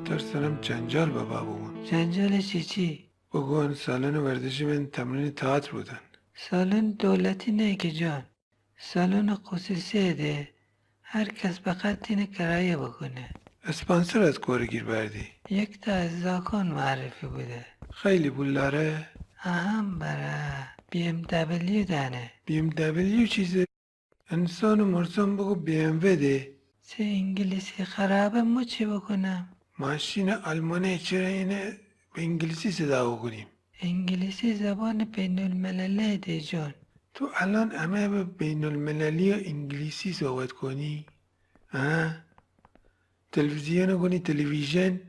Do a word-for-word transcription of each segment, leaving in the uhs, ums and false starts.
ترسنم جنجال به پا بمون. جنجال چیچی؟ بگون سالن ورزشی من تمرین تئاتر بودن. سالن دولتی نه که جان، سالن خصوصی ده، هر کس بخواد تینه کرایه بکنه. اسپانسر از کوره گیر بردی؟ یک تا از زاکان معرفی بوده. خیلی پول داره؟ اهم بره، بی ام دبلیو دانه. بی ام دبلیو چیزه؟ انسان مرسان بگو بی ام و ده. چه انگلیسی خرابه، مو چی بکنم؟ ماشین آلمانه، چره اینه به انگلیسی صدا بکنیم؟ انگلیسی زبان بین المللی ده جان. تو الان همه به بین المللی و انگلیسی صحبت کنی؟ ها؟ تلویزیون گونی تلویژن،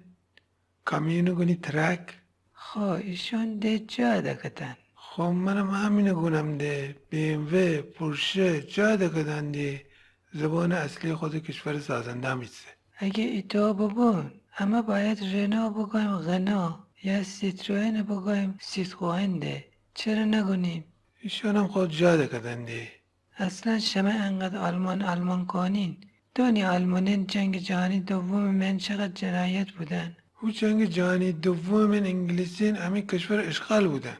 کامیون گونی ترک. خو ایشون ده جا دکتن. خو منم همینه گونم ده، بی ام و، پورشه جا دکتن ده، زبان اصلی خود کشور سازنده هم ایسه. اگه ایتو ببون، اما باید رنو بگویم غنو، یا سیتروئن بگویم سیتخوئن ده. چره نگونیم؟ ایشانم خو جا دکتن ده. اصلاً شمه انقد آلمان آلمان کنین. دونی آلمانین جنگ جهانی دوم من چقد جنایت بودن؟ هو جنگ جهانی دوم من انگلیسین امی کشور اشغال بودن.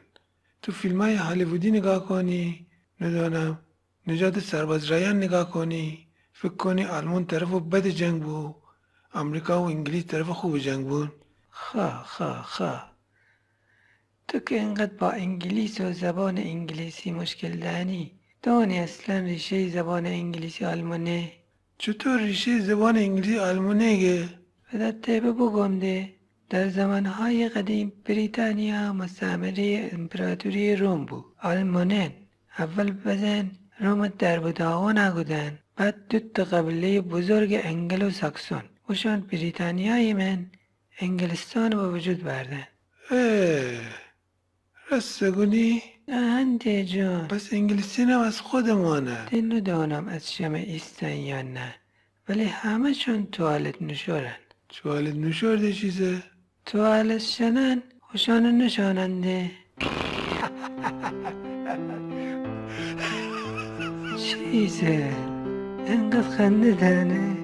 تو فیلمای هالیوودی نگاه کنی، ندونم، نژاد سرباز رایان نگاه کنی، فکر کنی آلمان طرف بد جنگ بو، امریکا و انگلیس طرف خوب جنگ بون. خا، خا، خا. تو که انقد با انگلیس و زبان انگلیسی مشکل دانی، دونی اصلاً ریشهٔ زبان انگلیسی آلمانه؟ چطور ریشهٔ زبان انگلیسی آلمانه گه؟ بذار تیبه بگم ده. در زمانهای قدیم بریتانیا مستعمرهٔ امپراتوری روم بو. آلمانن اول بزن روم درب و داغون کودن، بعد دو تا قبیلهٔ بزرگ انگل و ساکسون، اوشان بریتانیای من انگلستان به وجود بردن. اه، راست گونی؟ اهنده جان. پس انگلیسینم از خودمانه. ده ندونم از شمه ایستن یا نه، ولی همه‌شان توالت نوشورن. توالت نوشور ده چیزه؟ توالت شنن، خوشانه نشاننده. چیزه؟ انقد خنده دانه؟